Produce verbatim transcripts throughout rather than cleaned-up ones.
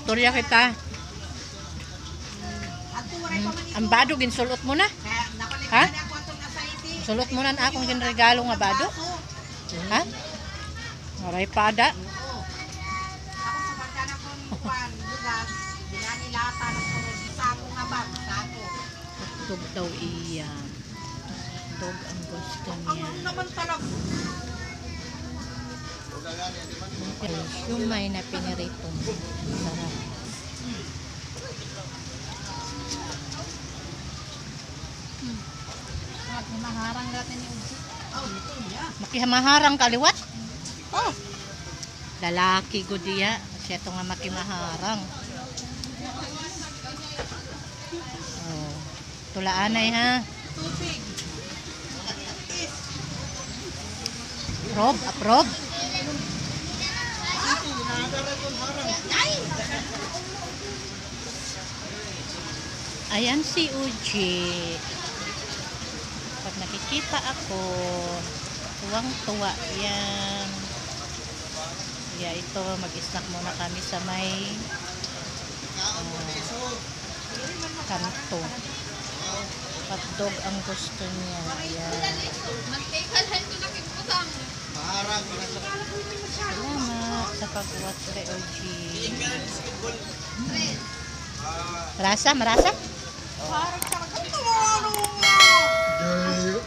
Istorya kita. Hmm, an bado, ginsul-ot mo na? Ha? Sul-ot mo na an akon ginregalo nga bado? Ha? Waray pa ada. Hotdog daw iya. Hotdog an gusto niya. Ay, siomay na pinirito. Sarap. Hmm. Makimaharang dati ni Uji. Makimaharang ka liwat? Oh. Lalaki gud iya. Siya to nga makimaharang. Oh. Tulaanay, ha? Approve, approve. Ayan si Uji. Pag nakikita ako, tuwang-tuwa yan. Kaya ito, mag-snack muna kami sa may, ah, kanto. Hotdog ang gusto niya. Ayan. Salamat sa pagbuhat kay Oji. Marasa, marasa? Harang talaga. Ito, ano nga?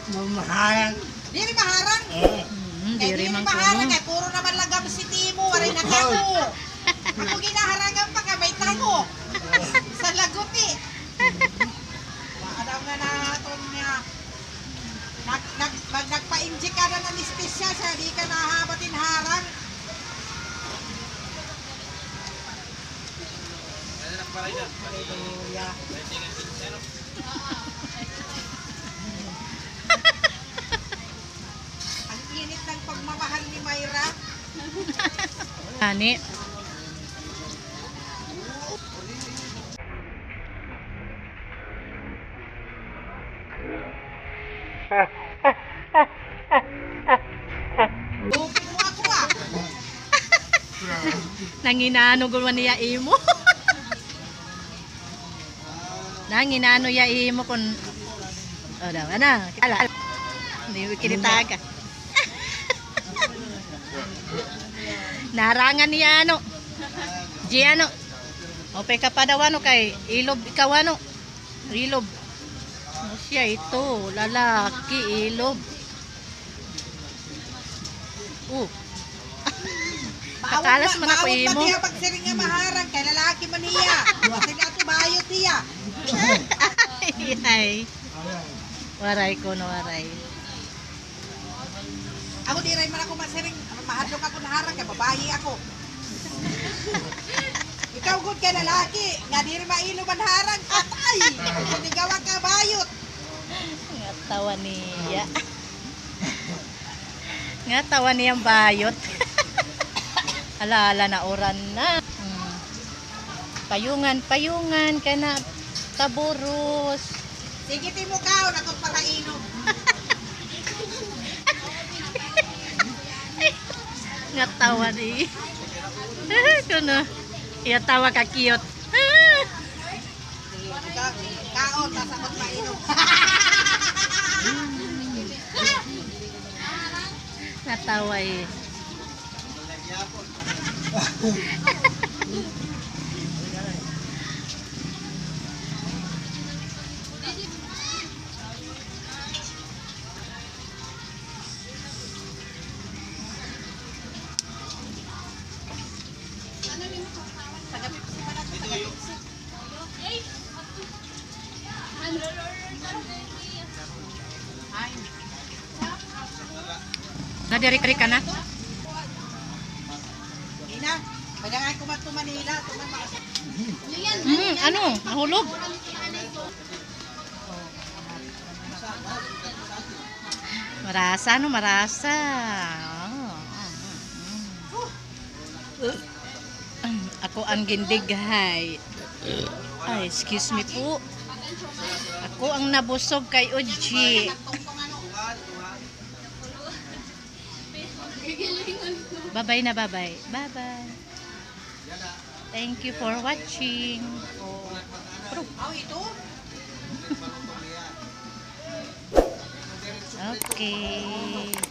Diri maharang. Diri maharang? Oo. Mm, kay diri diri man maharang, kuno. Kay puro naman lagam si Timo, waray na tago. Ako ginaharangan pa kay may tago. Sa lagot, eh. Baka daw nga nahaton niya. Nag-, nag-, mag-, nagpa-inject ka na ng anesthesia, siya di ka nahabat in harang. Hallelujah. Ang init ng pagmamahal ni Myra. Ani? Nanginano gud man niya imo. Nanginano ya imo kun, o daw, ana, ala, ala. Hindi mo kinitaga. Narangan niya, ano, G, ano, upay ka pa daw, ano, kay ilob ikaw, ano. Ilob. Ano siya ito? Lalaki, ilob. Oh. Kakalas man ako imo. Bawal ba tiya pagsiring nga maharang kay lalaki man niya. Kasi nga ito bayot niya. Ay, ay. Waray kuno, waray. Ako, diri man ako masiring, mahadlok ako naharang kay babayi ako. Ikaw gud kay lalaki, nga diri mainom an harang, patay. Sinigawan ka bayot. Nga tawa niya. Nga tawa niya bayot. Ala, ala, nauran na. Hmm. Payungan, payungan, kay na taburos. Sige, Timo, kaon, ako para inom. Nga tawa ni. Kuno. Iya tawa ka cute. Sige, ikaw, kaon, tas ako mainom. Natawa eh. Nadiri ka na? Ina, madangan ko man to Manila, tuman mga. Hmm, ano? Nahulog? Marasa, no? Marasa. Oh, oh, oh, oh. Ako ang gindighay. Ay, excuse me po. Ako ang nabusog kay Uji. Babay na, babay. Babay. Thank you for watching. Oh, ito? Okay.